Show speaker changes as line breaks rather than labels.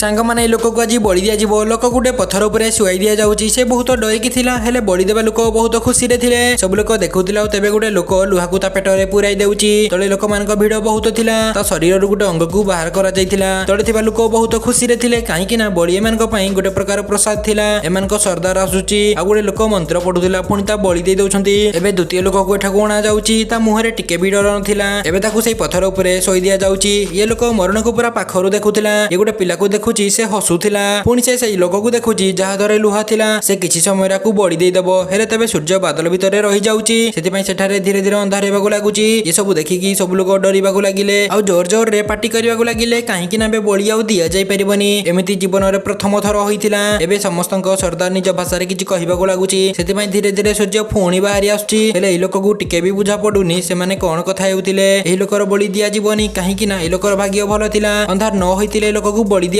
ସାଙ୍ଗମାନେ, ଏ ଲୋକକୁ ଆଜି ବଳି ଦିଆଯିବ। ଲୋକ ଗୋଟେ ପଥର ଉପରେ ଶୁଆଇ ଦିଆଯାଉଛି। ସେ ବହୁତ ଡରିକି ଥିଲା, ହେଲେ ବଳି ଦେବା ଲୋକ ବହୁତ ଖୁସିରେ ଥିଲେ। ସବୁ ଲୋକ ଦେଖୁଥିଲେ। ଆଉ ତେବେ ଗୋଟେ ଲୋକ ଲୁହାକୁ ତା ପେଟରେ ପୁରାଇ ଦେଉଛି। ତଳେ ଲୋକମାନଙ୍କ ଭିଡ ବହୁତ ଥିଲା। ତା ଶରୀରରୁ ଗୋଟେ ଅଙ୍ଗକୁ ବାହାର କରାଯାଇଥିଲା। ତଳେ ଥିବା ଲୋକ ବହୁତ ଖୁସିରେ ଥିଲେ, କାହିଁକି ନା ବଳି ଏମାନଙ୍କ ପାଇଁ ଗୋଟେ ପ୍ରକାର ପ୍ରସାଦ ଥିଲା। ଏମାନଙ୍କ ସର୍ଦ୍ଦାର ଆସୁଛି ଆଉ ଗୋଟେ ଲୋକ ମନ୍ତ୍ର ପଢୁଥିଲା। ପୁଣି ତା ବଳି ଦେଇ ଦଉଛନ୍ତି। ଏବେ ଦ୍ୱିତୀୟ ଲୋକକୁ ଏଠାକୁ ଅଣାଯାଉଛି। ତା ମୁହଁରେ ଟିକେ ବି ଡର ନଥିଲା। ଏବେ ତାକୁ ସେଇ ପଥର ଉପରେ ଶୋଇ ଦିଆଯାଉଛି। ଇଏ ଲୋକ ମରଣକୁ ପୁରା ପାଖରୁ ଦେଖୁଥିଲା। ଇଏ ଗୋଟେ ପିଲାକୁ ଦେଖୁଛି, ସେ ହସୁଥିଲା। ପୁଣି ସେ ସେଇ ଲୋକକୁ ଦେଖୁଛି ଯାହା ଧରେ ଲୁହା ଥିଲା। ସେ କିଛି ସମୟରେ ଆକୁ ବଳି ଦେଇଦବ। ହେଲେ ତେବେ ସୂର୍ଯ୍ୟ ବାଦଲ ଭିତରେ ରହିଯାଉଛି, ସେଥିପାଇଁ ସେଠାରେ ଧୀରେ ଧୀରେ ଅନ୍ଧାର ହେବାକୁ ଲାଗୁଛି। ଏସବୁ ଦେଖିକି ସବୁ ଲୋକ ଡରିବାକୁ ଲାଗିଲେ ଆଉ ଜୋର ଜୋରରେ ପାଟି କରିବାକୁ ଲାଗିଲେ, କାହିଁକି ନା ଏବେ ବଳି ଆଉ ଦିଆଯାଇ ପାରିବନି। ଏମିତି ଜୀବନରେ ପ୍ରଥମ ଥର ହୋଇଥିଲା। ଏବେ ସମସ୍ତଙ୍କ ସର୍ଦ୍ଦାର ନିଜ ଭାଷାରେ କିଛି କହିବାକୁ ଲାଗୁଛି। ସେଥିପାଇଁ ଧୀରେ ଧୀରେ ସୂର୍ଯ୍ୟ ପୁଣି ବାହାରି ଆସୁଛି। ହେଲେ ଏହି ଲୋକକୁ ଟିକେ ବି ବୁଝା ପଡୁନି ସେମାନେ କଣ କଥା ହେଉଥିଲେ। ଏହି ଲୋକର ବଳି ଦିଆଯିବନି, କାହିଁକି ନା ଏହି ଲୋକର ଭାଗ୍ୟ ଭଲ ଥିଲା। ଅନ୍ଧାର ନ ହୋଇଥିଲେ ଏ ଲୋକକୁ ବଳି ଦିଆ